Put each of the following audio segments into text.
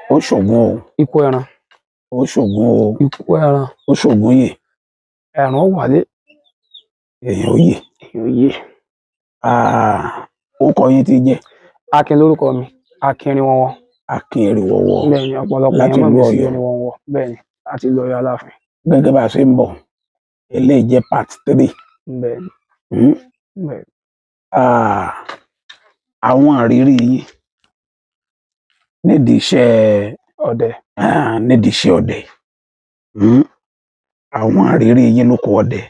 Ó ṣògùn o. Ikú ẹran. Ó ṣògùn o. Ikú ẹran. Ó ṣògùn yè. Ẹran ó wálé. Èèyàn ó yè. Èèyàn ó yè. Orúkọ yín ti jẹ́? Akin lórúkọ mi, Akin Erinwọnwọ. Akin Erinwọnwọ. Bẹ́ẹ̀ ni, ọ̀pọ̀lọpọ̀ láti èèyàn mọ̀ ìlú mí sí Ọ̀yọ́. Erinwọnwọ. Bẹ́ẹ̀ ni, láti ìlú Ọ̀yọ́ Aláàfin. Gẹ́gẹ́ bá a ṣe ń bọ̀, eléyìí jẹ́ part three. Bẹ́ẹ̀ ni. Bẹ́ẹ̀ ni. Àwọn ìrírí yín nídìí iṣẹ́ ọdẹ. Nídìí iṣẹ́ ọdẹ. Àwọn ìrírí yín lóko ọdẹ.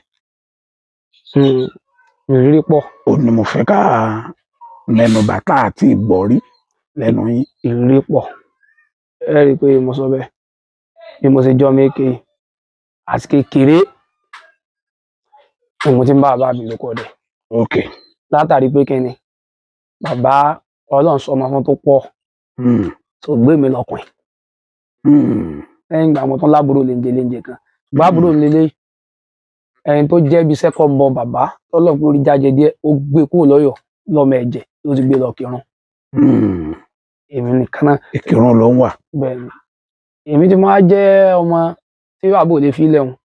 Ìrírí pọ̀. Ó ní mo fẹ́ ká mẹ́nu bà tá àti ìgbọ́rí lẹ́nu yín. Ìrírí pọ̀. Ẹ rí i pé mo sọ bẹ́ẹ̀. Bí mo ṣe jọ́ méke àti kékeré ni mo ti ń bá bàbá mi lóko ọdẹ. Látàrí pé kí ni bàbá Ọlọ́run sọ ọmọ fún tó pọ̀ tó gbé mi lọ́kùnrin. Lẹ́yìn ìgbà mo tún lábúrò léńjẹ léńjẹ kan. Ṣùgbọ́n àbúrò lélẹ̀ ẹni tó jẹ́ bí second born bàbá tọ́lọ̀ pé orí jájẹ díẹ̀, ó gbé kúrò lọ́yọ̀ọ́ lọ́mọ ẹ̀jẹ̀ ló ti gbé lọ Kírun. Èmi nìkan náà. Ìkírun ló ń wà. Bẹ́ẹ̀ ni. Èmi tí mo wá jẹ́ ọmọ tí bàbá ò lè fi lẹ̀ hùn.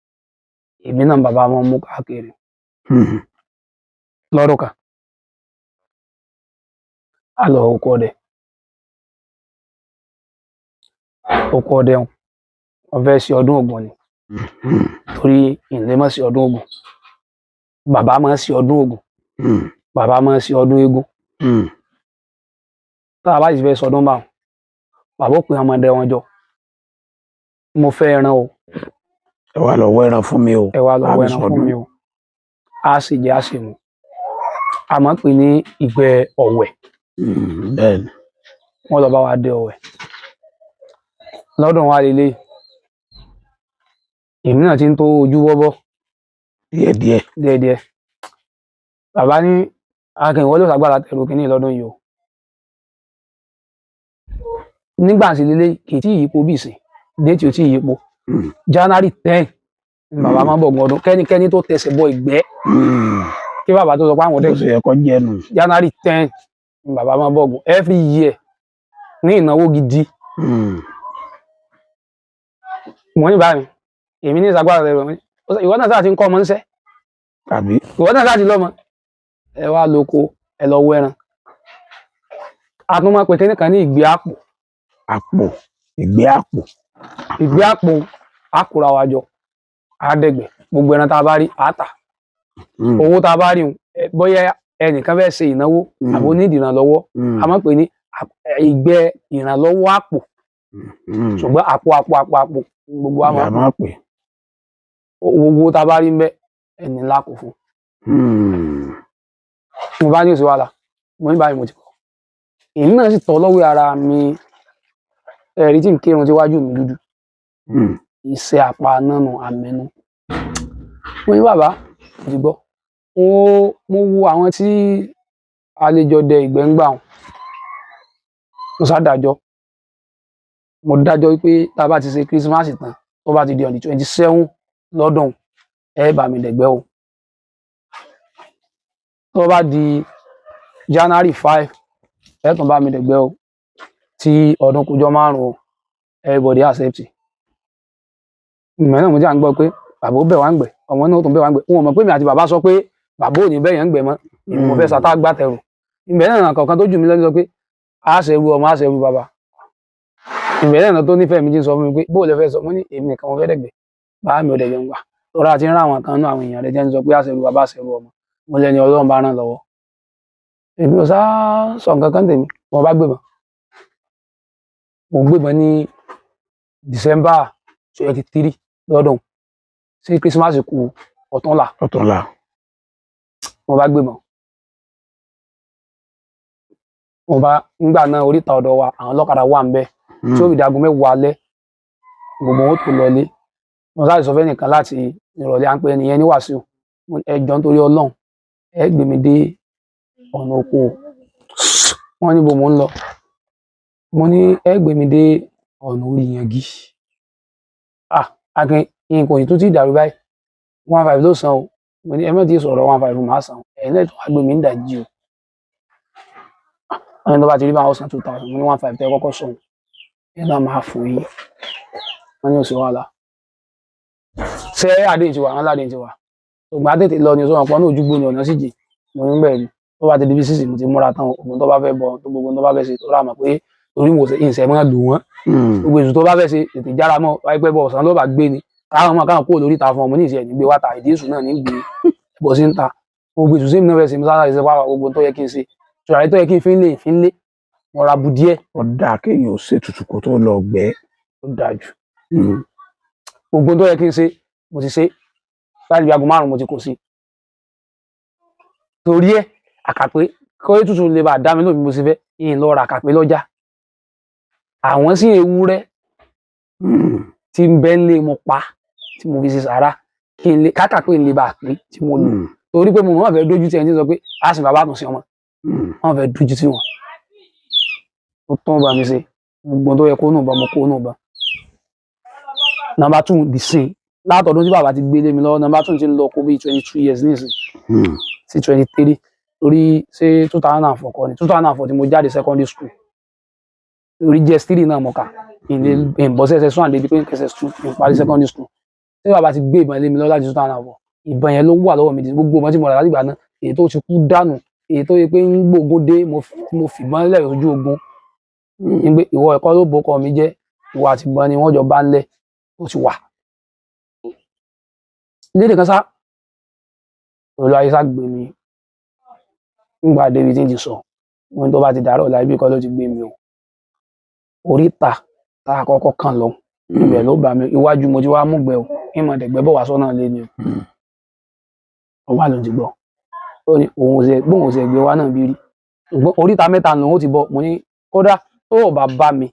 Èmi náà bàbá wọn mú káàkiri. Lọ́dún kan, a lọ oko ọdẹ. Oko ọdẹ wọn, wọ́n fẹ́ ṣe ọdún Ògún ni. Torí ìlé mọ̀ sí ọdún Ògún. Bàbá máa ń ṣe ọdún Ògún. Bàbá máa ń ṣe ọdún eégún. Tá a bá sì fẹ́ sọdún báwọn, bàbá ó pe ọmọdé wọn jọ. Mo fẹ́ ẹran o. Ẹ wá lọ wọ ẹran fún mi o. Ẹ wá lọ A wọ fi ẹran fún sọdún. mi o. A sì jẹ, a sì mu. A máa ń pè ní ìgbẹ́ ọ̀wẹ̀. Bẹ́ẹ̀ ni. Wọ́n lọ bá wa dé ọ̀wẹ̀. Lọ́dún wa lélẹ̀. Èmi náà ti ń tó ojú wọ́bọ́. Díẹ̀díẹ̀. Díẹ̀díẹ̀. Bàbá ní Akin, ìwọ ló ṣàgbára tẹ̀rù kínní lọ́dún yìí o. Nígbà tí lélẹ̀ kì í tí ì yípo bí ìsìn, déètì ò tí ì yípo. January 10 ni bàbá máa ń bọ̀ gan ọdún. Kẹ́nikẹ́ni tó tẹsẹ̀ bọ ìgbẹ́. Kí bàbá tó sọ pé àwọn ọdẹ Bó ṣe yẹ kó jẹ́ nù. January 10 ni bàbá máa ń bọ̀ gan every year ní ìnáwó gidi. Mo ní báyìí, èmi ní ìsagbára rẹ̀ rẹ̀, ìwọ náà sáà ti ń kọ́ ọmọ ńṣẹ́. Tàbí Ìwọ náà sáà ti lọ́mọ. Ẹ wá lóko, ẹ lọ wọ ẹran. A tún máa ń pe kíní kan ní ìgbé àpò. Àpò, ìgbé àpò. Ìgbé àpò, á kóra wa jọ, á dẹ̀gbẹ́, gbogbo ẹran tá a bá rí, á tà. Owó tá a bá rí un, bóyá ẹnìkan fẹ́ ṣe ìnáwó àbó ní ìdìrànlọ́wọ́, a máa ń pè ní ìgbẹ́ ìrànlọ́wọ́ àpò. Ṣùgbọ́n àpò àpò àpò àpò gbogbo wa Ìyá máa máa pè. Owó tá a bá rí ń bẹ, ẹni ńlá kò fún. Mo bá ní òsì wàhálà, mo ní báyìí mo ti kọ́. Èmi náà sì tọ́ lọ́wọ́ ara mi, ẹ̀rí tí ń kírun tíwájú mi dúdú. Iṣẹ́ apá nánu àmẹ́nu. Mo ní bàbá, mo ti gbọ́. Mo wo àwọn tí àlejò dẹ ìgbẹ́ ń gbà wọn. Mo sá dájọ́. Mo dájọ́ wípé tá a bá ti ṣe Christmas tán, tó bá ti di on the 27 lọ́dún, ẹ bá mi dẹ̀gbẹ́ o. Tó bá di January 5, ẹ tún bá mi dẹ̀gbẹ́ o. Tí ọdún kújọ́ márùn-ún o, everybody accept. Ìgbà náà mo ti à ń gbọ́ pé bàbá ó bẹ̀ wá ń gbẹ̀, ọmọ náà ó tún bẹ̀ wá ń gbẹ̀. Wọn ò mọ̀ pé mi àti bàbá sọ pé bàbá ò ní bẹ̀ yẹn ń gbẹ̀ mọ́. Èmi mo fẹ́ satá gbàtẹ̀rù. Ìgbà náà kọ̀ọ̀kan tó jù mí lọ sọ pé a ṣe ẹrú ọmọ, a ṣe ẹrú bàbá. Ìgbà náà tó nífẹ̀ẹ́ mi ti ń sọ fún mi pé bó o lè fẹ́ sọ, mo ní èmi nìkan mo fẹ́ dẹ̀gbẹ́. Bàbá mi ò dẹ̀gbẹ́ ń gbà. Tọ́ra àti ń rá àwọn kan nínú àwọn èèyàn rẹ̀ jẹ́ ń sọ pé a ṣe ẹrú bàbá, a ṣe ẹrú ọmọ. Mo lẹ́ni Ọlọ́run bá ràn lọ́wọ́. Èmi ò sá sọ nǹkan kan tèmi, mo bá gbébọn. Mo gbébọn ní December 23 lọ́dún sí Christmas kù ọ̀túnla. Ọ̀túnla. Mo bá gbébọn. Mo bá nígbà náà oríta ọ̀dọ̀ wa, àwọn ọlọ́kadà wà ń bẹ̀ tí ó fi dagun 10 alẹ́, gbogbo wọn ó tó lọlé. Mo sáré sọ fẹ́ nìkan láti ìrọ̀lẹ́, à ń pe ẹnìyẹn ní Wàsíù. Mo ní, ẹ jọ̀ọ́ nítorí Ọlọ́run, ẹ gbé mi dé ọ̀nà oko. Wọ́n ní bo mò ń lọ. Mo ní ẹ gbé mi dé ọ̀nà orí yangi. Ah, Akin, nǹkan ò tún ti dàrú báyìí. 1,500 ló san o. Mo ní ẹ má ti sọ̀rọ̀ 1,500 màá san. Ẹ̀yin náà tún wá gbé mi ń dàjí o. Wọ́n ní tó bá ti rí báwọn ó san 2,000. Mo ní 1,500 tẹ́ kọ́kọ́ sọ. Ẹ náà máa fún yín. Wọ́n ní òsì wàhálà. Ṣé àdéhùn ti wà? Wọ́n ládéhùn ti wà. Ògbà tètè lọ ni sọ̀rọ̀ pọ̀ ní ojúgbó ni ọ̀nà sì jìn. Mo ní bẹ́ẹ̀ ni. Tó bá ti di bí sísì mo ti múra tán, ògùn tó bá fẹ́ bọ, tó gbogbo tó bá fẹ́ ṣe, tó rà mọ̀ pé torí mo ṣe ìṣẹ̀ máa lò wọ́n. Gbogbo èso tó bá fẹ́ ṣe tètè jára mọ́, wáyé pé bọ̀ ọ̀sán ló bá gbé ni. Káwọn ọmọ káwọn kúrò lórí ìta fún ọmọ ní ìṣẹ̀ ní gbé wá ta ìdí èṣù náà ní gbé bọ̀ sí ń ta. Gbogbo èso sẹ́mi náà fẹ́ ṣe, mo sáré ṣe wá gbogbo tó yẹ kí n ṣe. Tùràrí tó yẹ kí n fi ń lé, fi ń lé. Mo ra bu díẹ̀. Ó dáa kéèyàn ó ṣètùtù kó tó lọ gbẹ́. Ó dáa jù. Gbogbo tó yẹ kí n ṣe, mo ti ṣe. Láti bí aago 5 mo ti kó sí. Torí ẹ̀, àkàpé kó ètùtù lè bá dá mi lóhùn bí mo ṣe fẹ́, ìyìn lọ ra àkàpé lọ́jà. Àwọn sí ewúrẹ́ tí ń bẹ ńlé mo pa tí mo fi ṣe sàárà kí n lè kákàpé ń lè bá pé tí mo lò. Torí pé mo mọ̀ fẹ́ dójú tí ẹni tí ń sọ pé a sì bàbá àtúnṣe ọmọ. Wọ́n fẹ́ dójú tí wọn. Ó tán bá mi ṣe. Gbogbo tó yẹ kó nù bá mo kó nù bá. Number 2 the same. Látọ̀dún tí bàbá ti gbé lé mi lọ́wọ́, number 2 ti ń lọ kó bí 22 years nísìn sí 23. Torí ṣé 2004 kọ́ ni? 2004 tí mo jáde secondary school. Torí JS3 náà mo kà. Ìbọn SS1 débi pé SS2 n parí secondary school. Tí bàbá ti gbé ìbọn lé mi lọ́wọ́ láti 2004, ìbọn yẹn ló wà lọ́wọ́ mi. Gbogbo ìbọn tí mo rà láti ìgbà náà, èyí tó ti kú dànù, èyí tó yẹ pé ń gbógun dé, mo fìbọn lẹ̀ sójú ogun. Ní pé ìwọ ẹ̀kọ́ ló bókọ mi jẹ́, ìwọ àti ìbọn ni wọ́n jọ bá ń lẹ̀, ó ti wà. Lédè kan sá, olú ayé sá gbé mi. Nígbà débi tí n ti sọ, mo ní tó bá ti dàárọ̀ ọ̀la ibi kọ́ ló ti gbé mi o. Oríta tá a kọ́kọ́ kàn lọ, ibẹ̀ ló bá mi. Iwájú mo ti wá mú gbẹ o, ìmọ̀ dẹ̀gbẹ́ bọ̀ wá sọ́nà lé ni o. Ó wà ló ti gbọ́. Ó ní òun ò ṣe, bóun ò ṣe gbé wa náà bí rí. Ṣùgbọ́n oríta mẹ́ta lòun ó ti bọ̀. Mo ní kódà tó ò bá bá mi,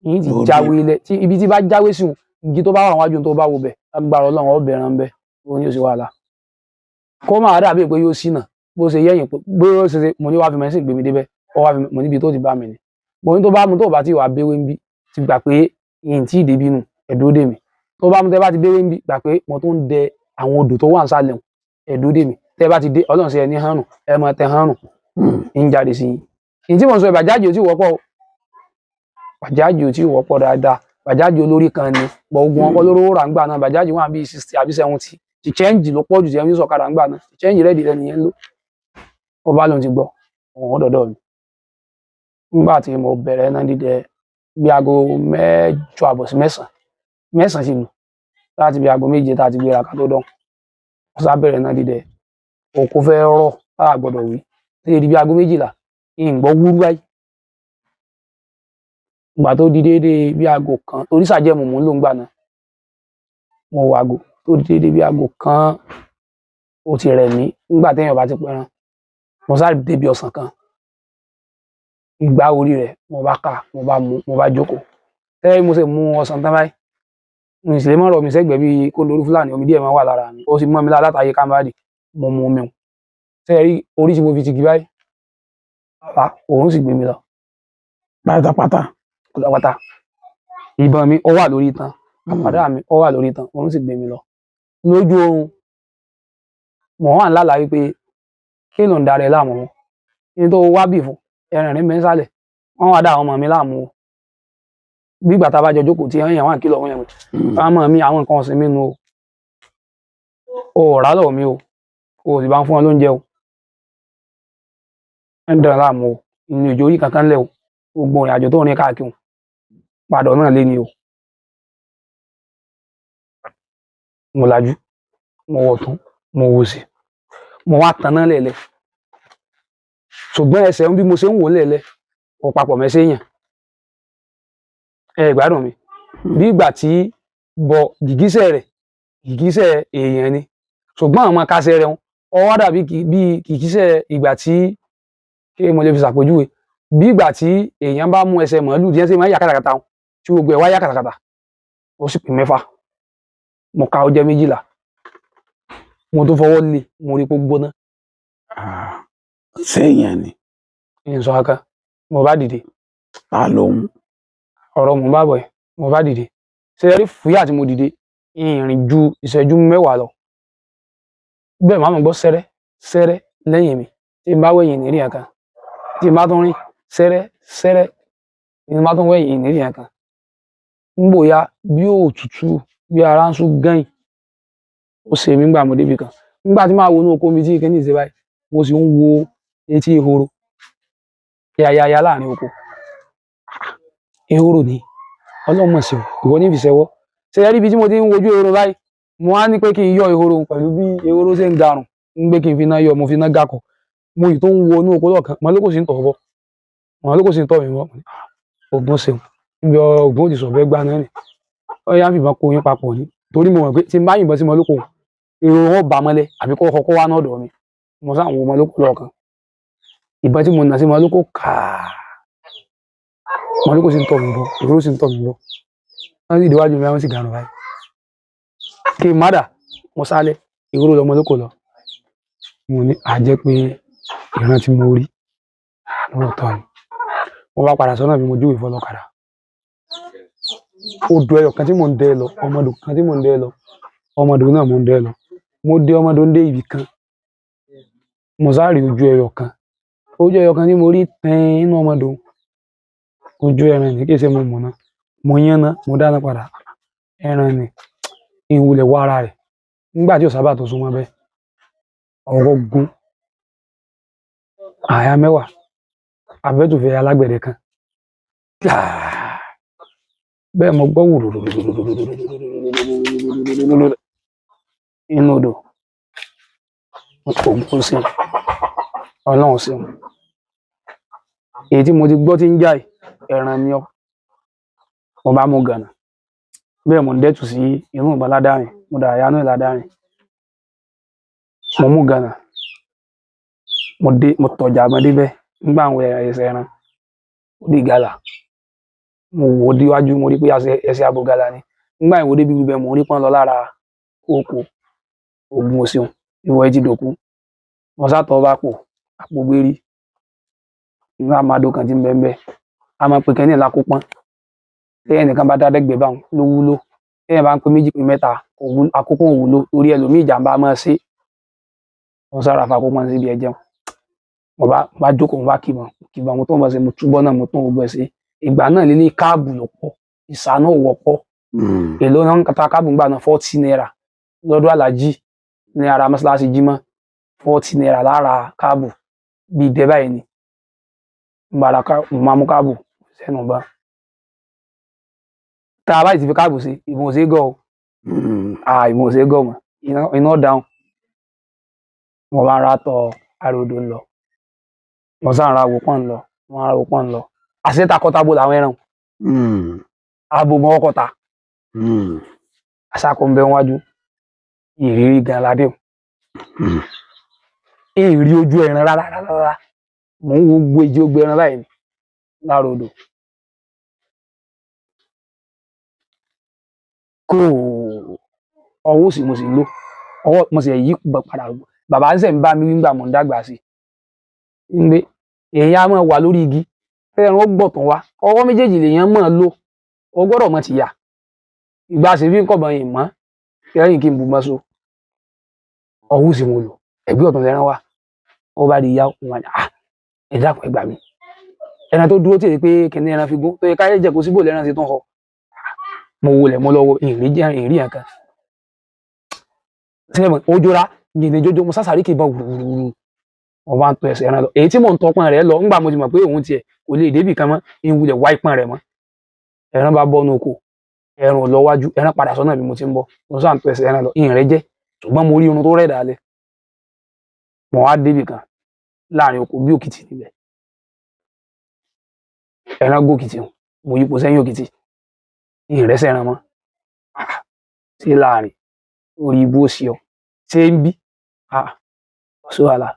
yìí ti jáwé ilẹ̀. Tí ibi tí bá jáwé sí òun, igi tó bá wà wájú tó bá wo bẹ̀, agbára Ọlọ́run ó bẹ̀rẹ̀ ń bẹ̀. Ó ní ó ṣe wàhálà. Kó máa dàbí pé yóò ṣìnà. Bó ṣe yẹ̀yìn pé bó ṣe ṣe, mo ní wá fi mẹ́sìn gbé mi débẹ̀. Ó wá fi mo níbi tó ti bá mi ni. Mo ní tó bá mu tó bá ti wà béwé ń bí, ti gbà pé ìyìn tí ì débi nù, ẹ̀dúró dè mí. Tó bá mu tẹ́ bá ti béwé ń bí, gbà pé mo tún ń dẹ àwọn odò tó wà nísàlẹ̀ hùn, ẹ̀dúró dè mí. Tẹ́ bá ti dé, Ọlọ́run ṣe ẹ ní hánù, ẹ máa tẹ hánù, ń jáde sí yín. Ìyìn tí mò ń sọ, bàjáàjì ò tí wọ́pọ̀ o. Bàjáàjì ò tí wọ́pọ̀ dáadáa. Bàjáàjì olórí kan ni. Bọ̀ ogun ọkọ lóró rà ń gbà náà. Bàjáàjì wà bí 60 àbí 70. Ti change ló pọ̀ jù tí ẹ fi ń sọ̀kadà ń gbà náà. Ti change rẹ́ẹ̀dì lẹ́nu yẹn ń lò. Ó bá lóun ti gbọ́, òun ó dọ̀dọ̀ mi. Nígbà tí mo bẹ̀rẹ̀ náà dídẹ bí aago 8 àbọ̀ sí 9, 9 sì lù. Láti bí aago 7 tá a ti gbéra ká tó dán. Mo sá bẹ̀rẹ̀ náà dídẹ. Oko fẹ́ rọ̀ tá a gbọdọ̀ wí. Tí di bí aago 12, ìyìn gbọ́ wúrú báyìí. Ìgbà tó di déédéé bí aago 1, torí sàjẹ́mù mò ń lò ńgbà náà. Mo wo aago tó di déédéé bí aago 1, ó ti rẹ̀ mí nígbà téèyàn bá ti pẹran. Mo sá débi ọsàn kan. Ìgbà orí rẹ̀ mo bá ka, mo bá mu, mo bá jókòó. Tẹ́lẹ̀ mo ṣe mú ọsàn tán báyìí. Mo sì lè mọ̀ rọ̀ mi sẹ́gbẹ̀ẹ́ bí kóńdórú Fúlàní, omi díẹ̀ máa wà lára mi. Ó sì mọ́ mi lára látàyè kámbádì. Mo mu omi òun. Tẹ́lẹ̀ rí orí tí mo fi ti gi báyìí. Bàbá, òun sì gbé mi lọ. Pátápátá. Pátápátá. Ìbọn mi ó wà lórí itan. Àpàdá mi ó wà lórí itan. Òun sì gbé mi lọ. Lójú oorun, mò ń wà lálàá wípé kí ló ń darẹ̀ láàmú wọn. Ní tó wá bì fún, ẹran rẹ̀ ń bẹ nísàlẹ̀. Wọ́n wá dá àwọn ọmọ mi láàmú o. Bí ìgbà tá a bá jọ jókòó tí èèyàn wà ń kìlọ̀ fún yẹn pé, àwọn ọmọ mi, àwọn nǹkan ọ̀sìn mi nu o. O ò rà lọ́wọ́ mi o. O ò sì bá ń fún wọn lóúnjẹ o. Ń dàn láàmú o. Ìrìn òjò orí kankan lẹ̀ o. Gbogbo ìrìn àjò tó ń rìn káàkiri o. Padà náà lé ni o. Mo lajú, mo wọ̀ tún, mo wò sí. Mo wá taná lẹ̀lẹ̀. Ṣùgbọ́n ẹsẹ̀ ń bí mo ṣe ń wò lẹ̀lẹ̀, kò papọ̀ mẹ́sẹ̀ èèyàn. Ẹ gbádùn mi. Bí ìgbà tí bọ gìgísẹ̀ rẹ̀, gìgísẹ̀ èèyàn ni. Ṣùgbọ́n àwọn akásẹ̀ rẹ̀ ń, ó wá dàbí bí gìgísẹ̀ ìgbà tí, kí mo lè fi ṣàpèjúwe. Bí ìgbà tí èèyàn bá mú ẹsẹ̀ màálù díẹ̀ sí máa ń yà kàtàkàtà wọn, tí gbogbo ẹ̀ wá yà kàtàkàtà. Ó sì pín 6. Mo ka ó jẹ́ 12. Mo tún fọwọ́ lé, mo rí pé ó gbóná. Ṣé èèyàn ni? Ìyẹn sọ aka. Mo bá dìde. Ta lòun? Ọ̀rọ̀ mo bá bọ̀ ẹ́, mo bá dìde. Ṣé ẹ rí fúyà tí mo dìde? Ìrìn ju ìṣẹ́jú 10 lọ. Bẹ́ẹ̀ màá mọ̀ gbọ́ sẹ́rẹ́ sẹ́rẹ́ lẹ́yìn mi. Tí n bá wẹ̀yìn ní rí nǹkan. Tí n bá tún rìn sẹ́rẹ́ sẹ́rẹ́, tí n bá tún wẹ̀yìn ní rí nǹkan. Ń bòyá bí òtútù bí ara ń sún gẹ́yìn ó ṣe mí gbà mo débi kan. Nígbà tí màá wo inú oko mi tí kíní ṣe báyìí, mo sì ń wo etí ehoro yayaya láàrin oko. Ehoro ni Ọlọ́run mọ̀ sí o, ìwọ ní fi ṣẹwọ́. Ṣé ẹ rí ibi tí mo ti ń wojú ehoro báyìí? Mo á ní pé kí n yọ ehoro pẹ̀lú bí ehoro ṣe ń garùn, ń gbé kí n fi iná yọ, mo fi iná gàkọ̀. Mo ì tó ń wo inú oko lọ́ọ̀kan, màá lóko sì ń tọ̀ bọ̀, màá lóko sì ń tọ̀ mí bọ̀. Ògùn ṣeun, níbi ògùn òdì sọ̀bẹ́ gbá náà ni. Ó yá fìbọn kó yín papọ̀ ni. Torí mo mọ̀ pé tí n bá yìnbọn sí màlúkò, ehoro wọn bá mọ́lẹ̀ àbí kó kọ́kọ́ wá náà ọ̀dọ̀ mi. Mo sá wo màlúkò lọ́ọ̀kan. Ìbọn tí mo nà sí màlúkò kàá. Màlúkò sì ń tọ̀ mí bọ̀, ehoro sì ń tọ̀ mí bọ̀. Wọ́n sì déwájú mi, wọ́n sì garùn báyìí. Kí n má dà, mo sálẹ̀, ehoro lọ màlúkò lọ. Mo ní a jẹ́ pé ìran tí mo rí lóòótọ́ ni. Mo bá padà sọ́nà bí mo júwe fọlọ́kadà. Odò ẹyọ kan tí mò ń dẹ́ lọ, ọmọdé kan tí mò ń dẹ́ lọ, ọmọdé náà mò ń dẹ́ lọ. Mo dé ọmọdé ń dé ibì kan. Mo sáré ojú ẹyọ kan. Ojú ẹyọ kan tí mo rí tẹ́n inú ọmọdé. Ojú ẹran ni kì í ṣe mo mọ̀ náà. Mo yán ná, mo dáná padà. Ẹran ni ìwúlẹ̀ wọ ara rẹ̀. Nígbà tí ó sábà tó súnmọ́ bẹ́ẹ̀, ọwọ́ gún àyà mẹ́wàá. Àbẹ́tùfẹ́ alágbẹ̀dẹ kan. Bẹ́ẹ̀ mo gbọ́ wùrùrùrùrùrùrùrùrùrùrùrùrùrùrùrùrù inú odò. Ògùn ṣeun, Ọlọ́run ṣeun. Èyí tí mo ti gbọ́ tí ń jà yìí, ẹran ni ọ́. Mo bá mú gànà. Bẹ́ẹ̀ mo ń dẹ́tù sí inú ìbọn ládàárín. Mo dà àyà náà ládàárín. Mo mú gànà. Mo dé, mo tọjà mọ́ débẹ̀. Nígbà àwọn ẹsẹ̀ ẹran, ó di gàlà. Mo wò ó déwájú, mo rí pé ẹsẹ̀ abo gàlà ni. Nígbà ìwò débi ibẹ̀, mo rí pọ́n lọ lára oko. Ògùn ṣeun, ìwọ ẹ ti dòkú. Mo sá tọ́ bá pò, àpò gbérí. Inú àmàdo kan tí ń bẹ ń bẹ. A máa pe kẹ́ni ńlá kó pọ́n. Tí ẹnìkan bá dá dẹ́gbẹ̀ bá òun ló wúlò. Tí ẹ̀yin bá ń pe méjì pé mẹ́ta, àkókò ò wúlò torí ẹlòmíì ìjàmbá máa ṣe. Mo sára fa kó pọ́n síbi ẹ jẹun. Mo bá jókòó, mo bá kìbọn, kìbọn, mo tún bá ṣe, mo túbọ̀ náà, mo tún gbogbo ẹ ṣe. Ìgbà náà lílé káàbù ló pọ̀, ìṣáná ò wọ́pọ̀. Èló náà ń ta káàbù ńgbà náà 40 naira lọ́dọ̀ Aláàjì ní ara mọ́ṣáláṣí Jímọ̀. 40 naira lára káàbù bí ìdẹ báyìí ni. Mo máa mú káàbù sẹ́nu bá. Tá a bá ti fi káàbù sí, ìbọn ò ṣe é gọ̀ o. Ìbọn ò ṣe é gọ̀ mọ́. Iná dáhùn. Mo bá ń ra tọ àròdò ń lọ. Mo sá ń ra àwòpọ́n ń lọ. Mo ń ra àwòpọ́n ń lọ. Àṣé takọtabo làwọn ẹran. Abo mọ́ ọkọ̀ ta. Àṣàkó ń bẹ wájú. Ìrírí gan ládé o. Ìrírí ojú ẹran rárá rárá. Mò ń wo gbogbo èjì ogbó ẹran báyìí lárodò. Kò ọwọ́ òsì mo sì ń lò. Ọwọ́ mo sì yí padà. Bàbá ń sẹ̀ ń bá mi wí nígbà mò ń dàgbà sí i. Ń gbé èèyàn á máa wà lórí igi. Ẹran ó gbọ̀tàn wá. Ọwọ́ méjèèjì lèèyàn máa lò. O gbọ́dọ̀ mọ̀ ti yà. Ìgbà sì fi ń kọ̀bọ̀n yìí mọ́. Lẹ́yìn kí n bù mọ́ so. Ọwọ́ òsì mo lò. Ẹ̀gbẹ́ ọ̀tún lẹ́ran wá. Ó bá di yá, ó wá ní, ẹ dákun ẹ gbà mí. Ẹran tó dúró tì í pé kìnìún ẹran fi gún. Tó yẹ ká jẹ́ kó síbò lẹ́ran ṣe tán họ. Mo wọlé, mo lọ wo ìrì jẹ́ ìrì yẹn kan. Ṣé mo ojora gìnì jójó mo sásàrí kì í bọ wùrùwùrù. Mo bá ń tọ ẹsẹ̀ ẹran lọ. Èyí tí mò ń tọpọn rẹ̀ lọ, ńgbà mo ti mọ̀ pé òun tiẹ̀ kò lè débì kan mọ́, ń wulẹ̀ wá ìpọ́n rẹ̀ mọ́. Ẹran bá bọ́ nú oko. Ẹran ò lọ wájú, ẹran padà sọ́nà bí mo ti ń bọ̀. Mo sá ń tọ ẹsẹ̀ ẹran lọ, ìrìn rẹ̀ jẹ́. Ṣùgbọ́n mo rí irun tó rẹ̀ dálẹ̀. Mo wá débì kan láàrin oko bí òkìtì níbẹ̀. Ẹran gòkìtì, mo yípo sẹ́yìn òkìtì. Ìrìn rẹ̀ sẹ́ran mọ́. Ṣé láàrin orí ibú ó ṣe ọ? Ṣé ń bí? Ṣé wàhálà?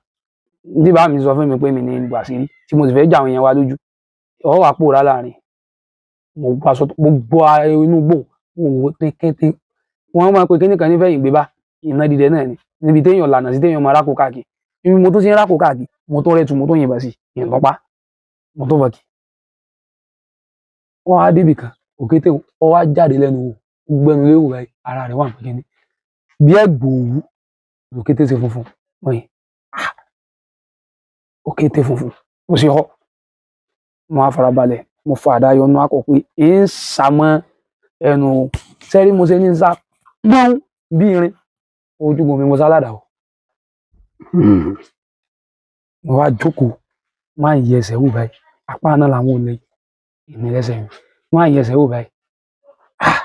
Bí bàbá mi sọ fún mi pé mi ní ìgbà sírí tí mo sì fẹ́ jà àwọn èèyàn wa lójú. Ọwọ́ wa pòórá láàrin. Mo gbọ́ aṣọ tó, mo gbọ́ inú igbó, mo wò tékété. Wọ́n máa ń pe kíní kan ní fẹ̀yìn gbé bá. Iná dídẹ náà ni. Níbi téèyàn lànà sí téèyàn máa rákò káàkiri. Ibi mo tún ti ń rákò káàkiri, mo tún rẹ́tu, mo tún yìnbọn sí i, ìyìnbọn pa. Mo tún bọ̀ kí. Wọ́n á débì kan, òkété ó wá jáde lẹ́nu wò, ó gbẹnu léwò báyìí, ara rẹ̀ wà ní kíní. Bí ẹ̀gbò òwú, òkété ṣe funfun. Wọ́n yìí, òkété funfun. Mo sì họ. Mo á farabalẹ̀, mo fa àdá yọnu akọ pé ń sá mọ́ Ẹnu sẹ́rí mo ṣe ní sá gbọ́n bí irin ojúgun mi, mo sá ládàá o. Mo wá jókòó, máa ń yẹ ẹsẹ̀ wò báyìí, apá náà làwọn ò lè ìní lẹ́sẹ̀ mi, máa ń yẹ ẹsẹ̀ wò báyìí. Ah,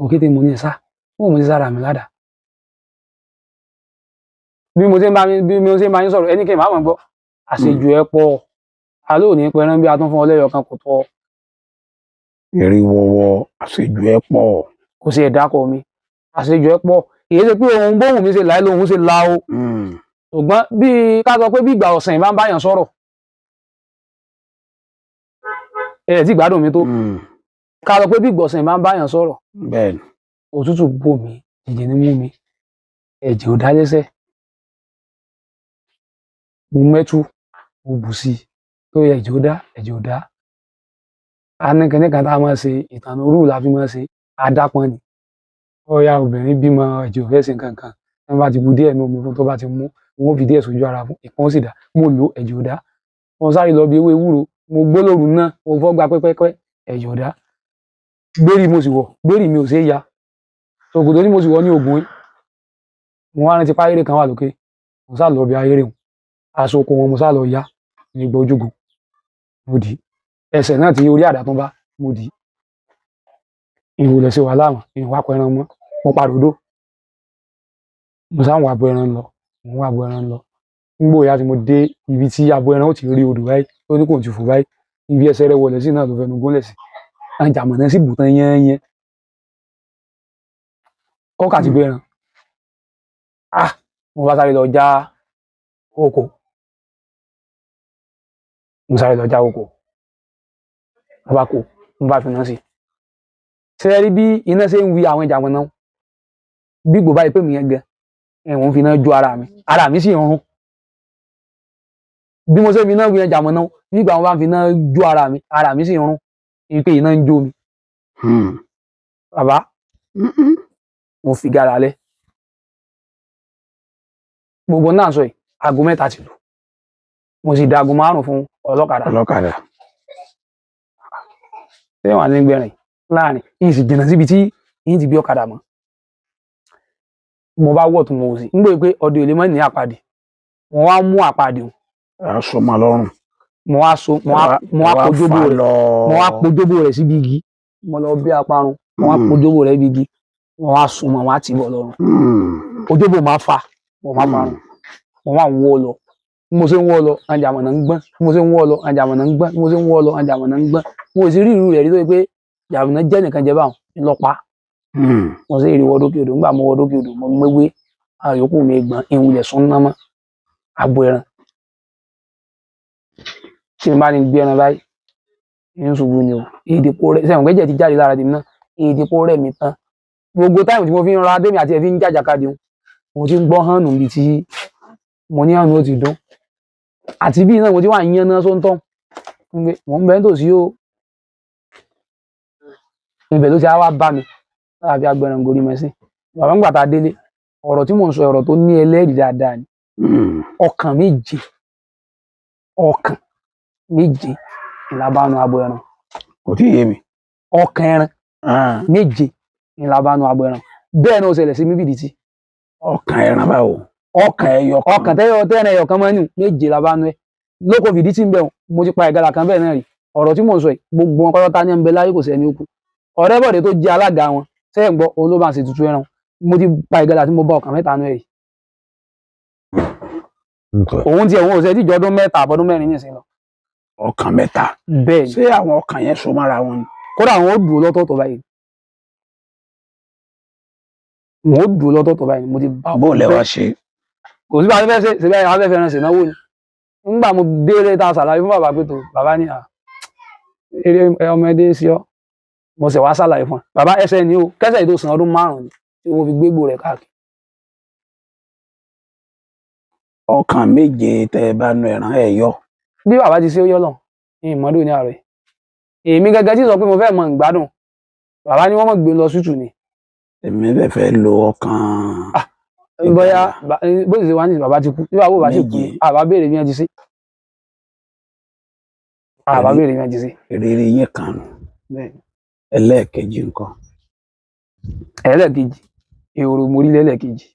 òkété mo ní sá mo ní sára mi ládàá. Bí mo ṣe ń bá mi, bí mo ṣe ń bá yín sọ̀rọ̀, ẹni kí n máa mọ̀ gbọ́ àṣejù ẹ pọ̀, aló ò ní pẹran bí a tún fún ọ lẹ́yọ̀ kan kò tọ́. Eré wọ́wọ́, àṣejù ẹ pọ̀. Kò sí ẹ̀dá kọ mi, àṣejù ẹ pọ̀. Kì í ṣe pé ohun bóhùn mi ṣe láì lóhun ṣe la o, ṣùgbọ́n bí ká sọ pé bí ìgbà ọ̀sìn bá ń báyàn sọ̀rọ̀, ẹ tí gbádùn mi tó. Ká sọ pé bí ìgbà ọ̀sìn bá ń báyàn sọ̀rọ̀. Bẹ́ẹ̀ ni. Òtútù bò mí, jìjì ní mú mi, ẹ̀jẹ̀ ò dá lẹ́sẹ̀. Mo mẹ́tú, mo bù sí i tó yẹ, ẹ̀jẹ̀ ò dá, ẹ̀jẹ̀ ò dá. A ní kinní kan tá a máa ṣe, ìtànà òru la fi máa ṣe adápọn ni. Bóyá obìnrin bímọ, ẹ̀jẹ̀ ò fẹ́ ṣe nǹkan kan, tí wọ́n bá ti bu díẹ̀ nínú omi fún, tó bá ti mú, wọn ó fi díẹ̀ sójú ara fún ìkan, ó sì dá. Mo lò, ẹ̀jẹ̀ ò dá. Mo sáré lọ bí ewé ewúro, mo gbó lóru náà, mo fọ́ gba pẹ́pẹ́pẹ́, ẹ̀jẹ̀ ò dá. Gbérí mo sì wọ̀, gbérí mi ò ṣeé ya, ṣòkòtò tí mo sì wọ̀ ní ògùn yìí. Mo wá rántí páyéré kan wà lókè, mo sá lọ bí ayéré wọn, aṣọ oko wọn mo sá lọ yá ní igbó ojúgun, mo dì í ẹsẹ̀ náà tí orí àdá tó bá mo dì í. Ìwòlẹ̀ ṣe wàhálà mọ́, ìwà pẹran mọ́, mo padà odó. Mo sá ń wà bo ẹran lọ, mo ń wà bo ẹran lọ. Nígbò ya tí mo dé ibi tí abo ẹran ó ti rí odò báyìí, tó ní kò ti fò báyìí, ibi ẹsẹ̀ rẹ̀ wọlé sí náà ló fẹnu gúnlẹ̀ sí. Àwọn jàmọ̀nà sì bù tán yányán. Kọ́kà ti bú ẹran. Ah! Mo bá sáré lọ já oko. Mo sáré lọ já oko. Mo bá kó, mo bá fi iná sí. Ṣé ẹ rí bí iná ṣe ń wi àwọn jàmọ̀nà? Bí gbò báyìí pé mi yẹn gan, ẹ̀wọ̀n fi iná jó ara mi. Ara mi sì ń rún. Bí mo ṣe fi iná wi jàmọ̀nà, bí ìgbà wọn bá fi iná jó ara mi, ara mi sì ń rún. Ipe iná ń jó mi. Bàbá, mo fi gàrà lẹ̀. Gbogbo náà sọ yìí, aago 3 ti lù. Mo sì da aago 5 fún ọlọ́kadà. Ọlọ́kadà. Ṣé wàá ní gbẹ̀rìn láàrin? Yìí sì jìnnà síbi tí yìí ti bí ọ̀kadà mọ́. Mo bá wọ̀ tún mo sì ń gbé pé ọdẹ ò lè mọ́ ní àpàdé. Mo wá mú àpàdé òun. Aṣọ máa lọ́rùn. Mo wá so, mo wá pojóbó rẹ̀. Mo wá pojóbó rẹ̀ síbi igi. Mo lọ bí aparun. Mo wá pojóbó rẹ̀ síbi igi. Mo wá sun mọ́, mo wá tì bọ̀ lọ́rùn. Ojóbó máa fa, mo máa parun. Mo wá ń wọ́ lọ. Bí mo ṣe ń wọ́ lọ, àjàmọ̀nà ń gbọ́n. Bí mo ṣe ń wọ́ lọ, àjàmọ̀nà ń gbọ́n. Bí mo ṣe ń wọ́ lọ, àjàmọ̀nà ń gbọ́n. Mo sì rí ìrú rẹ̀ rí tó ṣe pé jàmọ̀nà jẹ́ nìkan jẹ báwọn ńlọpa. Mo sì rí wọ́dọ́kì odò. Nígbà mo wọ́dọ́kì odò, mo méwé, àyòkù mi gbọ̀n, ìwúlẹ̀ sún ná mọ́. Abo ẹran. Tí n bá ní gbé ẹran báyìí, ń ṣubú ni o. Ìdìpọ̀ rẹ̀, sẹ́wọ̀n gbẹ́jẹ̀ ti jáde lára tèmi náà. Ìdìpọ̀ rẹ̀ mi tán. Gbogbo táìmù tí mo fi ń ra Adémi àti ẹ̀ fi ń jàjàkadì òun, mo ti ń gbọ́ hànù níbi tí mo ní hànù ó ti dún. Àti bí náà mo ti wà ń yánná sóńtọ́. Mo ń bẹ nítòsí o. Ibẹ̀ ló ti wá bá mi. Láti agbẹran gorí mẹ́sìn. Bàbá ń gbà tá a délé. Ọ̀rọ̀ tí mò ń sọ, ọ̀rọ̀ tó ní ẹlẹ́rìí dáadáa ni. Ọkàn méje. Ọkàn méje ìlàbánu abo ẹran. Kò tí ì yé mi. Ọkàn ẹran méje ìlàbánu abo ẹran. Bẹ́ẹ̀ ni ó ṣẹlẹ̀ sí mi bìdìtì. Ọkàn ẹran báwo? Ọkàn ẹyọ kan. Ọkàn tẹ́yọ tẹ́rẹ̀ ẹyọ kan máa ń nù méje làbánu ẹ. Lóko fìdítì ń bẹ̀ wọ́n, mo ti pa ìgalà kan bẹ́ẹ̀ náà rí. Ọ̀rọ̀ tí mò ń sọ yìí, gbogbo wọn pátá ní ń bẹ láyé, kò sẹ́ni ó kú. Ọ̀rẹ́ Bọ̀dé tó jẹ́ alága wọn, sẹ́yìn gbọ́, òun ló bá ń ṣe tuntun ẹran. Mo ti pa ìgalà tí mo bá ọkàn mẹ́ta nú ẹ̀ rí. Òun tiẹ̀ òun ò ṣe tíjọ ọdún 3 àbọ̀dún 4 nísìnyí lọ. Ọkàn mẹ́ta. Bẹ́ẹ̀ ni. Ṣé àwọn ọkàn yẹn so mọ́ra wọn ni? Kódà wọn ó dùn lọ́tọ̀ọ̀tọ̀ báyìí. Wọn ó dùn lọ́tọ̀ọ̀tọ̀ báyìí. Mo ti bá Bó lẹ wá ṣe? Kò sí bá a fẹ́ ṣe, ṣe bí a fẹ́ fẹ́ràn ṣènáwó ni. Nígbà mo délé ta ṣàlàyé fún bàbá pé tó, bàbá ní à eré ọmọdé sí ọ. Mo sì wá ṣàlàyé fún un. Bàbá ẹsẹ̀ ni o, kẹ́sẹ̀ tó san ọdún 5 ni tí mo fi gbégbó rẹ̀ káàkiri. Ọkàn méje tẹ ẹ bá nu ẹran ẹ yọ. Bí bàbá ti ṣe ó yọ lọ, ìmọ̀dún ní àárọ̀ yìí. Èmi gẹ́gẹ́ tí sọ pé mo fẹ́ mọ ìgbádùn. Bàbá ní wọ́n mọ̀ gbé lọ sútù ni. Èmi bẹ̀ fẹ́ lo ọkàn. Bóyá bó ti ṣe wá ní bàbá ti kú. Bí bàbá ò bá sì kú, àbá béèrè bí wọ́n ti ṣe. Àbá béèrè bí wọ́n ti ṣe. Ìrírí yín kan nù. Ẹlẹ́ẹ̀kejì nǹkan. Ẹlẹ́ẹ̀kejì, ehoro mo rí lẹ́lẹ́kejì.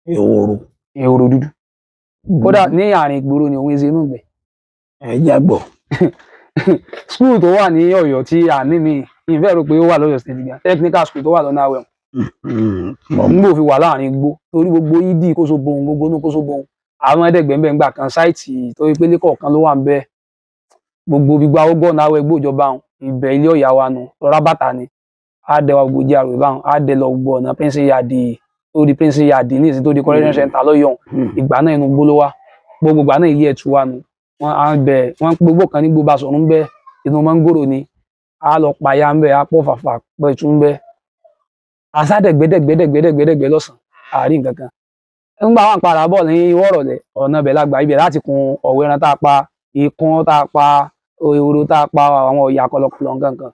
Ehoro? Ehoro dúdú kódà, ní àárín ìgboro ni òun ṣe inú ìgbẹ́. Ẹ jágbọ́. School tó wà ní Ọ̀yọ́ tí a ní mi ìfẹ́ rò pé ó wà lọ́yọ̀ State gan, technical school tó wà lọ́nà àwẹ̀, nígbò fi wà láàrin igbó, torí gbogbo ìdí kóso bohun, gbogbo inú kóso bohun, àwọn ẹ̀ẹ́dẹ́gbẹ̀ẹ́ ń gbà kan site tó yẹ pé lẹ́kọ̀ọ̀kan ló wà ń bẹ. Gbogbo gbígbà ó gbọ́nà àwẹ̀ gbòjọba ọ̀hún, ibẹ̀ ilé ọ̀yà wa nù rọra bàtà ni á dẹ wa, gbogbo jẹ́ àrò ìbáhùn á dẹ lọ gbogbo ọ̀nà Prince Yard tó di Prince Yard ní ìsìn tó di correction center lọ́yọ̀ọ́. Ìgbà náà inú gbó ló wà. Gbogbo ìgbà náà ilé ẹ̀tù wa nù wọ́n á bẹ̀ wọ́n gbogbo kan ní gbogbo àsọ̀rọ̀ ń bẹ, inú mọ́ngòrò ni á lọ payá ń bẹ, á pọ̀ fàfà pẹ̀tù ń bẹ, àsádẹ̀gbẹ́dẹ̀gbẹ́dẹ̀gbẹ́dẹ̀gbẹ́dẹ̀gbẹ́ lọ́sàn àárín nǹkan kan. Ńgbà wọn padà bọ̀ ní ìwọ́rọ̀lẹ́, ọ̀nà ibẹ̀ lágbà ibẹ̀ láti kun ọ̀wọ́ ẹran tá a pa, ikún tá a pa, ehoro tá a pa, àwọn ọ̀yà kọlọkọlọ nǹkan kan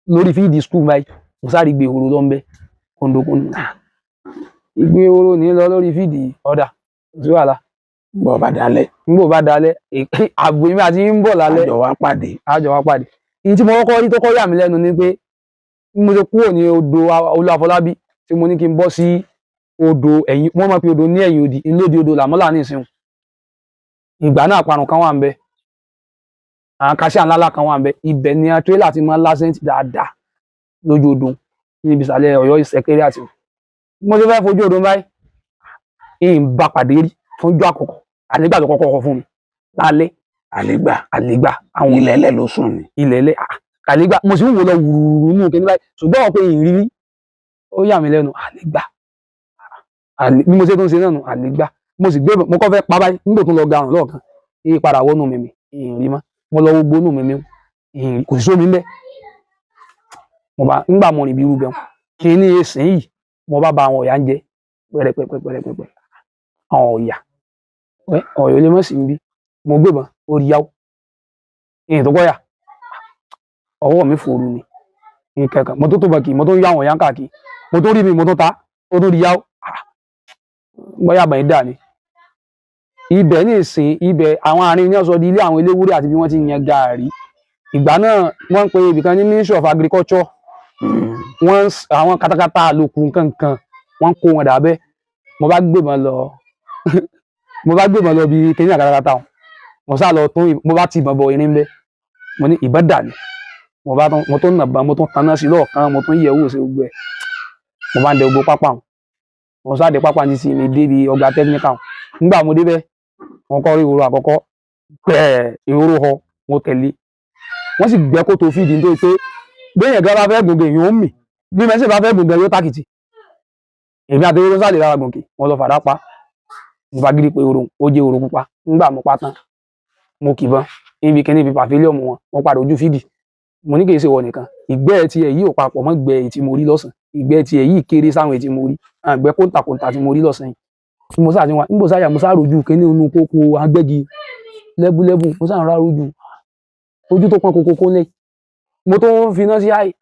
lórí field school báyìí. Mo sáré gbé ehoro lọ ń bẹ kóńdókóńdó, ìgbé ehoro ní lọ lórí field. Ọ̀dà kò sí wàhálà. Bọ́ bá dalẹ̀? Nígbà bá dalẹ̀, àbò èmi àti yín ń bọ̀ lálẹ́. Àjọ wa pàdé. Àjọ wa pàdé. Ìyí tí mo kọ́kọ́ rí tó kọ́ yà mí lẹ́nu ni pé bí mo ṣe kúrò ní odò Olú Àfọlábí tí mo ní kí n bọ́ sí odò ẹ̀yìn, wọ́n máa pe odò ní ẹ̀yìn odi ńlódì, odò Làmọ́là ní ìsìn. Ìgbà náà àparùn kan wà ń bẹ, àwọn kaṣíà ńláńlá kan wà ń bẹ. Ibẹ̀ ni tírélà ti máa ń lásẹ̀ǹtì dáadáa lójú odò níbi ìsàlẹ̀ Ọ̀yọ́ secretariat. Mo ti fẹ́ fojú odò báyìí, ìyìn bá pàdé rí fúnjọ́ àkọ́kọ́, àlégbà tó kọ́kọ́ kọ fún mi lálẹ́. Àlégbà? Àlégbà àwọn. Ilẹ̀ ẹlẹ̀ ló sùn ni? Ilẹ̀ ẹlẹ́ àlégbà. Mo sì ń wò lọ wùrù nínú kíní báyìí, ṣùgbọ́n wọ́n pé ìrírí ó yà mí lẹ́nu. Àlégbà bí mo ṣe tó ń ṣe náà nù. Àlégbà mo sì gbé, mo kọ́ fẹ́ pa báyìí nígbà tó lọ garùn lọ́ọ̀kan, yí padà wọnú mi mi ìrìn mọ́. Mo lọ gbogbo inú mi mi ìrìn, kò sí sómi ńbẹ̀. Mo bá ńgbà mo rìn bí irú bẹ́ẹ̀ kíní èsìn yìí, mo bá ba àwọn ọ̀yà ń jẹ pẹ̀rẹ̀pẹ̀pẹ̀pẹ̀pẹ̀. Àwọn ọ̀yà ọ̀yà lè mọ̀ sí níbí. Mo gbébọn ó rí yáwó ìyìn tó gbọ́yà ọwọ́ mi fòrú ni nǹkan kan. Mo tó tó bọ̀ kì í, mo tó ń yá àwọn ọ̀yà káàkiri, mo tó rí mi, mo tó ta ó tó rí yáwó bóyá àbàyìn dà ní ibẹ̀ ní ìsìn. Ibẹ̀ àwọn àárín ní ọ̀sọ̀ di ilé àwọn eléwúrẹ́ àti bí wọ́n ti yan gàárì. Ìgbà náà wọ́n ń pe ibìkan ní Ministry of Agriculture. Wọ́n àwọn katakata àlòkù nǹkan kan wọ́n kó wọn dàbẹ́. Mo bá gbébọn lọ bí kíní àkatakata wọn, mo sá lọ tún, mo bá ti ìbọn bọ irin bẹ́. Mo ní ìbọn dà ní, mo bá tún, mo tún nàbọn, mo tún taná sí lọ́ọ̀kan, mo tún yẹ̀ wò sí gbogbo ẹ̀. Mo bá ń dẹ gbogbo pápá wọn, mo sá dé pápá títí mi débi ọgbà technical wọn. Nígbà mo débẹ̀, mo kọ́ rí ehoro àkọ́kọ́ gbẹ̀ẹ́, ehoro họ. Mo tẹ̀lé, wọ́n sì gbẹ́ kótó field, nítorí pé béèyàn gan bá fẹ́ gògè, èèyàn ó mì. Bí mẹ́sì bá fẹ́ gògè, yóò tákìtì. Èmi àti ehoro sáré lára gòkè. Mo lọ fàdá pa, mo fagídí pé ehoro ó jẹ́ ehoro pupa. Nígbà mo pa tán, mo kìbọn níbi kíní ibi pavilion wọn. Mo padà ojú field, mo ní kì í ṣe wọ nìkan. Ìgbẹ́ tiẹ̀ yìí ò papọ̀ mọ́ ìgbẹ́ èyí tí mo rí lọ́sàn. Ìgbẹ́ tiẹ̀ yìí kéré sáwọn èyí tí mo rí, àwọn ìgbẹ́ kóńtàkóńtà tí mo rí lọ́sàn yìí. Mo sáà ti wá nígbò sáyà, mo sáà rojú kíní inú kókó agbẹ́gi lẹ́búlẹ́bú. Mo sáà ń rá rojú ojú tó pọ́n kókókó lé, mo tó ń finá sí àì.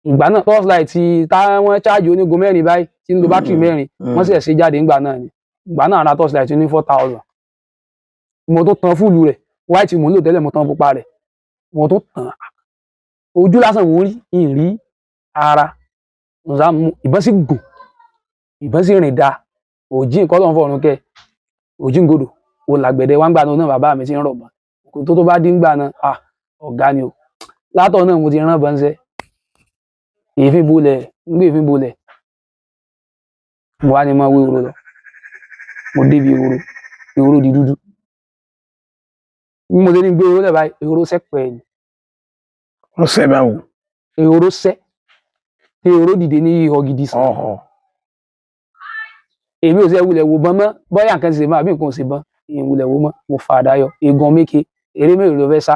Ìgbà náà torchlight tí táwọn cháàjì onígun mẹ́rin báyìí tí ń lo bátìrì mẹ́rin, wọ́n sì ẹ̀ ṣe jáde ńgbà náà ni. Ìgbà náà ra torchlight ní 4,000. Mo tó tan full rẹ̀, white mo ń lò tẹ́lẹ̀, mo tan pupa rẹ̀, mo tó tàn. Ojú lásán mo ń rí, ìrí ara mo sá mú ìbọn sí gùn, ìbọn sì rìn da òjì nǹkan lọ́n fọ̀run kẹ òjì ń godò o làgbẹ̀dẹ wá ń gbà náà. Bàbá mi ti ń rọ̀ bọ́n kò tó bá dín gbà náà. Ah, ọ̀gá ni o. Látọ̀ náà mo ti rán bọ́n ṣẹ́ èéfín bolẹ̀, ń gbé èéfín bolẹ̀. Mo wá ní mo wé ehoro lọ, mo débi ehoro, ehoro di dúdú. Bí mo ṣe ní gbé ehoro lẹ̀ báyìí, ehoro sẹ́pẹ̀ ni. Wọ́n sẹ́ báwo? Ehoro sẹ́, ehoro dìde ní ihò gidi sàn. Ọ̀họ̀. Èmi ò sẹ́ wulẹ̀ wò bọ́n mọ́, bóyá nǹkan ti ṣe mọ́ àbí nǹkan ò ṣe bọ́n. Ìyẹn wulẹ̀ wò mọ́. Mo fa àdá yọ egan méke. Eré mélòó ló fẹ́ sá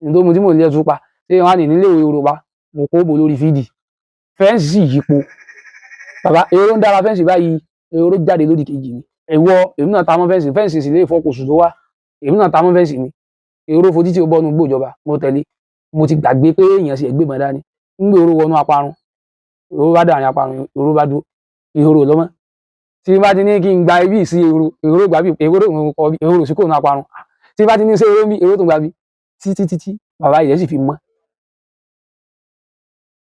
nítorí mo tí mò ń lé ẹtú pa ṣé wọn á ní nílé ìwé ehoro pa. Mo kó bò lórí field, fence sì yípo. Bàbá ehoro ń dára fence báyìí, ehoro jáde lódì kejì ni. Ìwọ èmi náà ta mọ́ fence, fence sì lè fọkòsù tó wá. Èmi náà ta mọ́ fence ni. Ehoro fojú tí ó bọ́nu gbòjọba, mo tẹ̀lé. Mo ti gbàgbé pé èèyàn sì ẹgbẹ́ mọ́ dání ń gbé ehoro wọnú aparun. Ehoro bá dàrin aparun, ehoro bá dúró, ehoro lọ́mọ́. Tí bá ti ní kí n gba ibi sí ehoro, ehoro gbà bí ehoro kọ bí ehoro sí kò ní aparun. Tí bá ti ní sí ehoro bí ehoro tó gba bí títí títí, bàbá ilẹ̀ sì fi mọ́.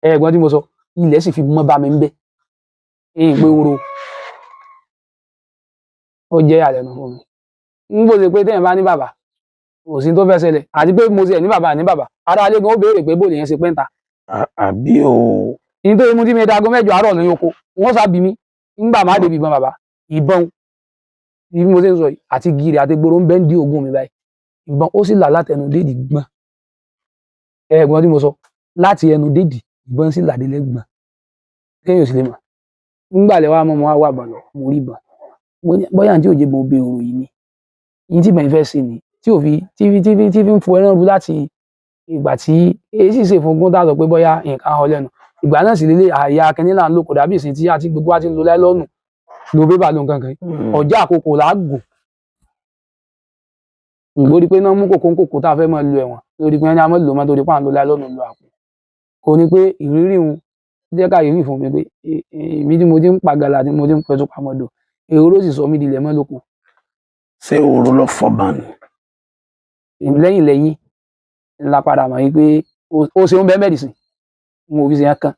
Ẹ̀gbọ́n tí mo sọ. Ilẹ̀ sì fi mọ́ bá mi ń bẹ́ ẹ̀yìn pé wúro ó jẹ́ ìyàlẹ́nu fún mi. Ń bó ṣe pé téèyàn bá ní bàbá, kò sí tó fẹ́ ṣẹlẹ̀, àti pé mo ṣe ní bàbá ní bàbá, ará ilé gan ó béèrè pé bó lèèyàn ṣe pẹ́ńta. Àbí o. Nítorí mú tí mi dago 8 àárọ̀ ní oko, wọ́n sábì mí ńgbà má débi ìbọn bàbá. Ìbọn bí mo ṣe ń sọ yìí àti gírì àti gbòòrò ń bẹ́ ń di ogún mi báyìí. Ìbọn ó sì là láti ẹnu déèdì gbọ́n. Ẹ̀gbọ́n tí mo sọ láti ẹnu déèdì, ìbọn sì là délé gbọ́n, kéèyàn ò sì lè mọ̀. Ńgbà lẹ wá mọ́, mo wá wà bọ̀ lọ, mo rí ìbọn. Mo ní bóyá àǹtí òjé mo bẹ òrò yìí ni yìí tí ìbọn fẹ́ ṣe ni tí ò fi tí fi ń fo ẹran ru láti ìgbà tí èyí sì ṣe fún gún tá a sọ pé bóyá nǹkan họ lẹ́nu. Ìgbà náà sì lélẹ̀, àyà kínní là ń lò, kò dàbí ìsìn tí àti gbogbo wa ti ń lo láìlọ́ọ̀nù, lo bébà, lo nǹkan kan. Ọjà àkókò là á gùn lórí pé náà mú kòkó kòkó tá a fẹ́ máa lo ẹ̀wọ̀n lórí pé ní a máa lò mọ́ torí pé à ń lo láìlọ́ọ̀nù, lo àpò. Kò ní pé ìrírí òun jẹ́ káyéfì fún mi pé èmi tí mo ti ń pàgàlà, tí mo ti ń pẹ̀tù pamọ́dọ̀, èrò ló sì sọ mí di ilẹ̀ mọ́ lóko. Ṣé òru ló fọba ni? Lẹ́yìn lẹ́yìn ńlá padà mọ̀ wípé ó ṣe ń bẹ́ẹ̀ mẹ́dìsìn mo ò fi ṣe yẹn kan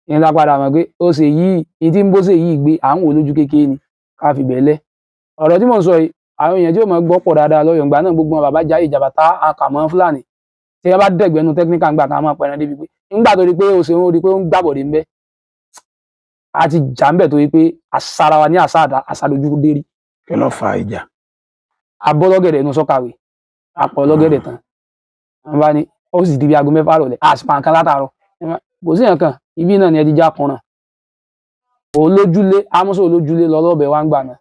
ńlá padà mọ̀ pé ó ṣe yìí ní tí ń bó ṣe yìí gbé à ń wò lójú kékeré ni ká fi bẹ́ẹ̀ lẹ̀. Ọ̀rọ̀ tí mò ń sọ yìí, àwọn èèyàn tí ó mọ̀ gbọ́ pọ̀ dáadáa lọ́yọ̀ ìgbà náà, gbogbo wọn bàbá jáde ìjàbàtà àkàmọ́ Fúlàní tí wọ́n bá dẹ̀gbẹ́nu technical ńgbà kan máa pẹran débi pé ńgbà tó di pé ó ṣe ń rí pé ó ń gbàbọ̀dé ńbẹ́, a ti jà ńbẹ̀ tó di pé àṣàrà wa ní àṣà àṣàdójú dérí. Kí ló fa ìjà? Abọ́lọ́gẹ̀dẹ̀ inú sọ́kàwé apọ̀ ọlọ́gẹ̀dẹ̀ tán, wọ́n bá ní ó sì di bí aago 6 rọ̀lẹ́, àsìpà nǹkan látàárọ̀ kò sí nǹkan ibi náà ni ẹ ti já kunràn olójúlé. Amúsọ olójúlé lọlọ́bẹ̀ wá ń gbà náà.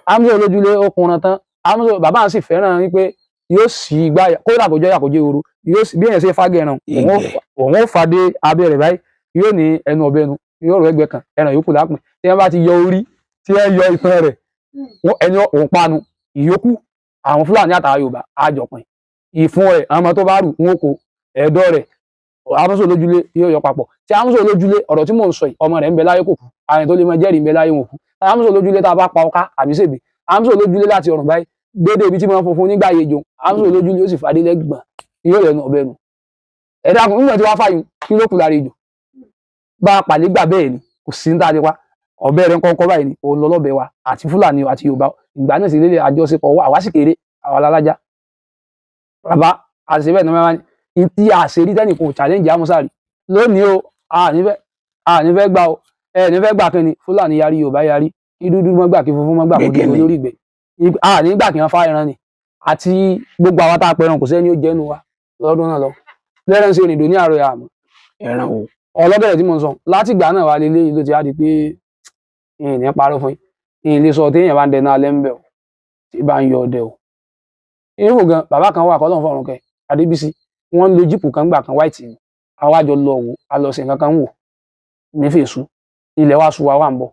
Amúsọ olójúlé ó kunran tán. Amúsọ bàbá sì fẹ́ràn wípé yóò sì igbá kódà kò jẹ́ yàkójẹ́ ooru, yóò sì bí èèyàn ṣe fágẹ̀ràn, òun ó fàdé abẹ́ rẹ̀ báyìí, yóò ní ẹnu ọ̀bẹ nu, yóò rọ ẹgbẹ́ kan ẹran yòókù lápìn. Tí wọ́n bá ti yọ orí, tí wọ́n yọ itan rẹ̀, ẹni òun panu ìyókù, àwọn Fúlàní àtàwọn Yorùbá àjọpín ìfun rẹ̀. Àwọn ọmọ tó bá rù wọn kò ẹ̀dọ̀ rẹ̀, amúsọ olójúlé yóò yọ papọ̀. Tí amúsọ olójúlé, ọ̀rọ̀ tí mò ń sọ yìí, ọmọ rẹ̀ ń bẹ láyé, kò kú, àwọn tó lè mọ jẹ́rìí ń bẹ láyé, wọn kú. Amúsọ olójúlé tá a bá pa ọká àbí ṣèbí, amúsọ olójúlé láti ọrùn báyìí dédé ibi tí wọ́n funfun nígbà yejò, amúsọ olójúlé ó sì fàdé lẹ́gbọ̀n, yóò lẹ́nu ọ̀bẹ nu. Ẹ dákun, nígbà tí wàá fàyùn, kí ló kù lára ejò bá a pàlẹ́ gbà? Bẹ́ẹ̀ ni kò sí ní tàdé pa ọ̀bẹ rẹ̀ ńkọ́ńkọ́ báyìí ni òun lọ lọ́bẹ̀ wa àti Fúlàní àti Yorùbá. Ìgbà náà sì lélẹ̀ àjọṣepọ̀ wa, àwa sì kéré, àwa lálájá bàbá àṣẹ bẹ́ẹ̀ ní wọ́n ní tí àṣírí tẹ́nì kò challenge amúsàrí lónìí o. A ní fẹ́ gbà o, ẹ ní fẹ́ gbà. Kí ni Fúlàní yarí, Yorùbá yarí, kí dúdú mọ́ gbà, kí funfun mọ́ gbà, kó di olórí ìgbẹ́. A ní gbà kí wọ́n fá ẹran ni àti gbogbo àwa tá a pẹran, kò sẹ́ni ó jẹ́nu wa lọ́dún náà lọ lẹ́rẹ̀ ń ṣe ìrìndò ní àárọ̀ yà àmọ́. Ẹran o? Ọlọ́gẹ̀dẹ̀ tí mo ń sọ láti ìgbà náà wà lélẹ́yìí ló ti á di pé ìyìn ní parọ́ fún yín, ìyìn lè sọ téèyàn bá ń dẹná alẹ́ ń bẹ̀ o, tí bá ń yọ ọdẹ o. Irú gan bàbá kan wà, kọ́lọ́n fọ̀run kẹ, Adébísí, wọ́n ń lo jíìpù kan gbà kan, white ni. Àwa jọ lọ wò, a lọ sí nǹkan kan wò ní fèsù, ilẹ̀ wa sùn wa wà ń bọ̀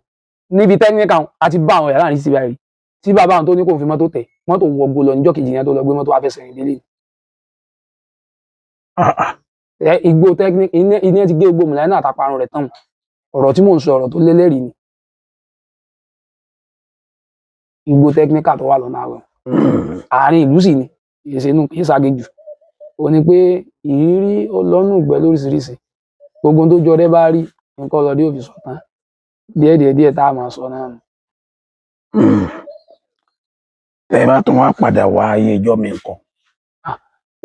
níbi technical, a ti bá àwọn yàrá ní títí báyìí tí bàbá àwọn tó ní kò fi mọ́tò tẹ̀ mọ́tò wọgbó lọ níjọ́ kejì yẹn tó lọ gbé mọ́tò wá fẹsẹ̀ rìn délé. Igbó technical iná ti gé gbogbo mọ̀láyà àtàparun rẹ̀ tán. Ọ̀rọ̀ tí mò ń sọ, ọ̀rọ̀ tó lélẹ́rìí ni. Igbó technical tó wà lọ́nà àwẹ̀, àárín ìlú sì ni, ìṣẹ́nu kì í ṣàgéjù. Ó ní pé ìrírí ó lọ́nù ìgbẹ́ lóríṣiríṣi, gbogbo ohun tó jọ ọdẹ bá rí nǹkan ọlọ́dẹ ò fi sọ tán, díẹ̀ díẹ̀ díẹ̀ tá a máa sọ náà nù. Tẹ́ ẹ bá tún wá padà wá ayé ìjọ mi nǹkan?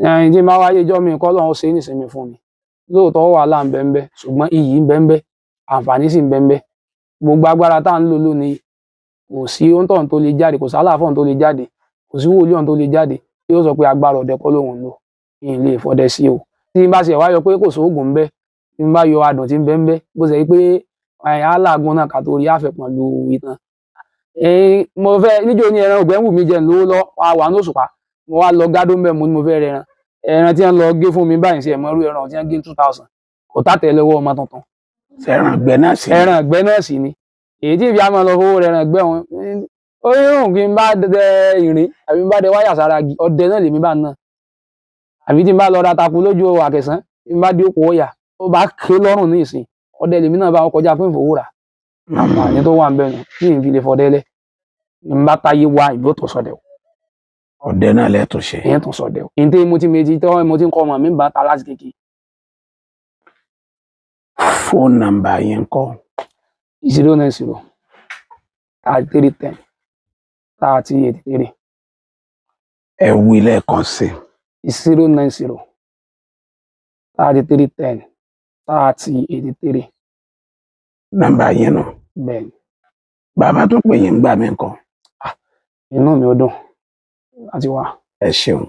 Ẹyin tí n bá wáyé ijọ́ mi kọ́, Ọlọ́run ṣe é nísinmi fún mi. Lóòótọ́ wàhálà ń bẹ ń bẹ, ṣùgbọ́n iyì ń bẹ ń bẹ, àǹfààní sì ń bẹ ń bẹ. Gbogbo agbára tá à ń lò lónìí, kò sí òǹtọ̀hún tó lè jáde, kò sí aláàfọ̀n tó lè jáde, kò sí wòlíì ọ̀hún tó lè jáde tí yóò sọ pé agbára ọdẹ kọ́ lòun ń lò. Ìyìn lè fọdẹ sí o. Tí n bá ṣe wá yọ pé kò sóògùn ń bẹ, tí n bá yọ adùn tí ń bẹ ń bẹ, bó ṣe pé aláàgùn náà kà tó rí àfẹpọ̀n lu ìtàn. Mo fẹ́ níjó ní ẹran ọ̀gbẹ́ ń wù mí jẹ lówó lọ wà ní òṣùpá, mo wá lọ gádó ń bẹ̀, mo ní mo fẹ́ rẹran. Ẹran tí wọ́n lọ gé fún mi báyìí sí ẹ̀mọ́rú ẹran tí wọ́n gé 2000 kò tàtẹ́ lọ́wọ́ ọmọ tuntun. Ẹran ìgbẹ́ náà sì? Ẹran ìgbẹ́ náà sì ni èyí tí ìfi àmọ́ lọ fowó rẹran ìgbẹ́ wọn. Ó ní òun kí n bá dẹ ìrìn àbí n bá dẹ wáyà sára igi ọdẹ náà lèmi bá náà, àbí tí n bá lọ ra taku lójú àkẹsàn, tí n bá dé òkú ọ̀yà ó bá ké lọ́rùn ní ìsìn, ọdẹ lèmi náà bá wọn kọjá pé ìfowó rà. Àǹfààní tó wà ń bẹ nù tí n fi lè fọdẹ lẹ, n bá táyé wá ìlú tó sọdẹ o. Ọdẹ náà lẹ́tọ̀ ṣe. Ìyẹn tó sọdẹ o. Ìyẹn tí mo ti méjì tọ́, mo ti ń kọ́ ọmọ mi ń bá ta láti kékeré. Fóònù nọ́mbà yẹn ńkọ́? 090 33 10 30 83. Ẹ wí lẹ́ẹ̀kan sí i. 090 33 10 30 83. Nọ́mbà yẹn nù. Bẹ́ẹ̀ ni. Bàbá tó pè yín gbà mí ńkọ́? Inú mi ò dùn láti wá. Ẹ ṣeun.